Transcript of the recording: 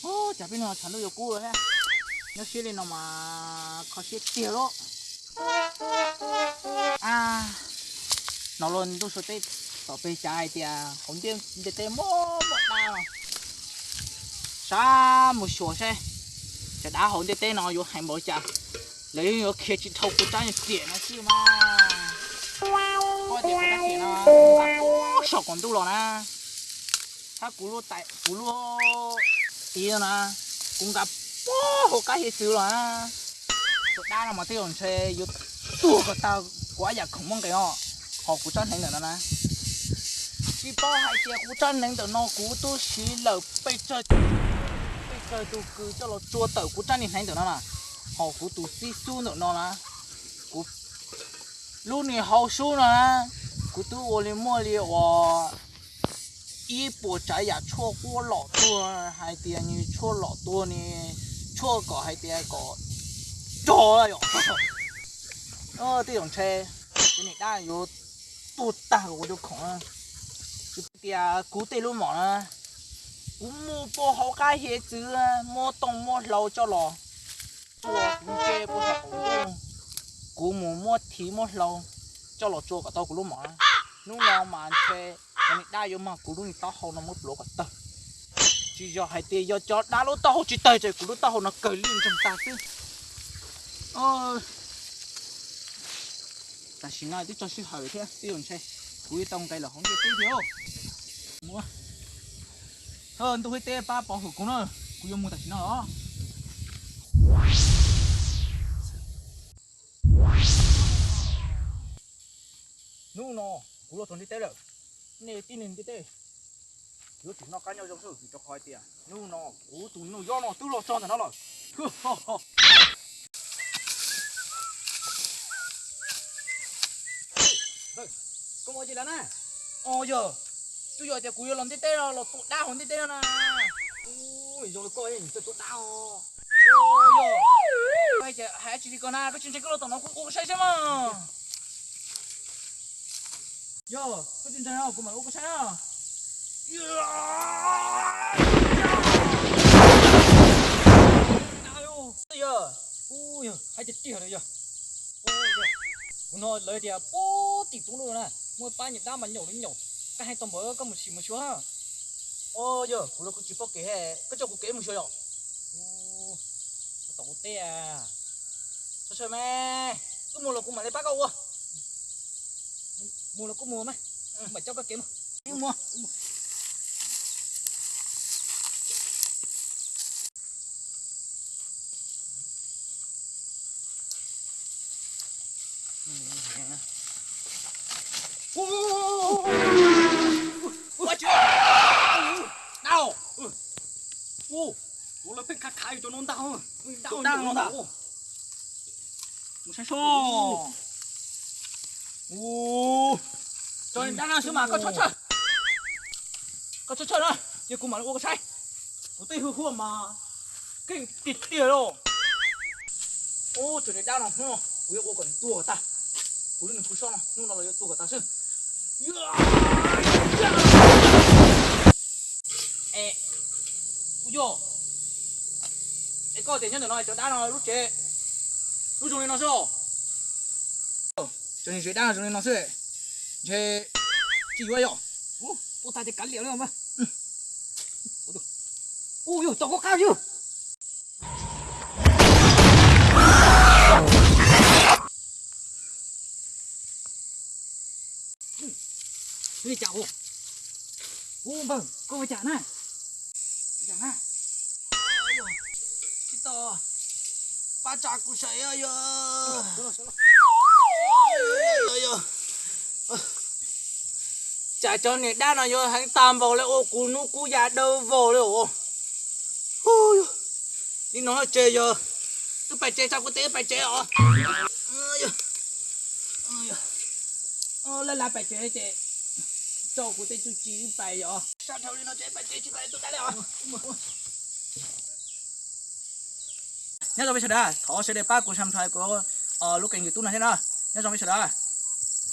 Cas peb no tshav ntuj yuav kub lawm thiab. Nyob siab li no mas kho siab tiag lauj. A, no los ntuj sua teb tom peg cav hais tias hauv ntiaj teb muaj muaj dab no. Sab mus xyuas saib cov dab hauv ntiaj teb no yuav heev npaum li cas, lawv yeej yuav khiav tsis dhau kuv rab niag riam no xwb mas. Koj tias kuv rab riam no kuv nqa puag saum qaum ntuj los na, thiab kuv lub tais kuv lub tiv no na, kuv nqa puag hauv qab hiav txwv los na. Tus dab no mas tej zaum ntshe yuav tuag kom tag kuv ab yam khoom muaj nqis os, hos kuv tsob hneev ntawm no na. Tsis paub hais tias kuv tsob hneev ntawm no kuv twb siv lawm pes tsawg, pes tsawg tus kws coj los tsua tawm kuv tsob niag hneev ntawm no na, hos kuv tus xib xub ntawm no na, kuv lub niag hauv xub no na, kuv twb ua li muaj li uas ib puas tsav yam tshuaj quab lom tuag, hais tias nws tshuaj lom tuag ni, tshuaj kom hais tias kom tsog yom. Tej zaum ntshe tus niag dab yuav tuag tag kuv cov khoom na. Tias kuv tej lub mom na, kuv mus puag hauv qab hiav txwv muab tooj muab hlau coj los tsua kuv ntse puag saum qaum ntuj, kuv mus muab thiv muab hlau coj los tsua kom tau kuv lub mom na. Hnub no mas ntshe cov niag dab yuav mag kuv lub niag taub hau no muab pluav kom tawg. Tsis yog hais tias yog cov dab lub taub hau tsis tawg ces kuv lub taub hau no kawg li ntsoog tag xwb. Tam sim no twb tso sij hawm thiab, tej zaum ntshe kuv yuav tau nqis los hauv ntiaj teb thiab. Mus, ntuj hib teb pab pov hwm kuv na, kuv yuav mus tam sim no os. Hnub no kuv los txog ntiaj teb lawm, nej tib neeg ntiaj teb yuav tsum noj qab nyob zoo xwb, vim rau qhov hais tias hnub no kuv tus nus yob no twb los txog ntawm no lawm. Koj mus ua dab tsi lawm na? Os yog, twb yog tias kuv yuav los ntiaj teb no los tua dab hauv ntiaj teb no na. Ua zoo li koj yeej tua dab os. Yog, hais tsis li ko na, koj tsis ntseeg koj los tom no kuv ua koj saib saib mas. Yog koj tsis ntseeg no kuv mam ua koj saib na. Yog, hais tiag tiag li yog. Kuv hnov lawv tias puag tim tub ntuj na muaj pab niag dab mas nyaum li nyaum, koj hais tau npaum koj mus sim mus xyuas. Os yog, kuv los kuv tsis paub kev, koj coj kuv kev mus xyuas yom. Tom kuv teb. Txhob txhawj mas, wb mus los kuv mam li pab koj ua. Mus los kuj mus mas, kuv mam coj koj kev mus. Mus. Ua, ua, ua, dab. Ua, ua lawv pheej khav khav cov no ntag. Dab no ntag. Mus saib seb. Ua, cov dab no xwb mas koj txhob txhawj. Koj txhob txhawj na, cia kuv mam li ua koj saib. Kuv tej hwj huam mas keej tiag tiag li. Ua, cov niag dab no hnub no kuv yuav ua kom nws tuag kom tag. Kuv lub niag kua sob no hnub no los yuav tuag kom tag xwb. Es, ua yog, es koj tias nyob ntawm no cov dab no lub tsev lub zoo li no xwb os. Cov niag tsev dab no zoo li no xwb, ntshe tsis yuav yom. Ua tag ces kav liam li mas. Ua yog, tom koj qab yog. Li cas hu? Hu npawg, koj ua cas na? Ua cas na? Tsis tau, pab tsa kuv saib yog. Cas cov niag dab no yuav heev tag npaum li ua kuv hnub kuv ya dawb vog li os. Li no ces yog wb pais tsev, tsa kuv tes wb pais tsev os. Laj laj pais tsev ces tso kuv tej txuj ci wb pais os. Sab dhau li no ces pais tsev tsis pais tus dab li os. Nyob zoo peb sawv daws, thov sawv daws pab kuv subscribe kuv lub kênh YouTube no thiab na. Nyob zoo peb sawv daws.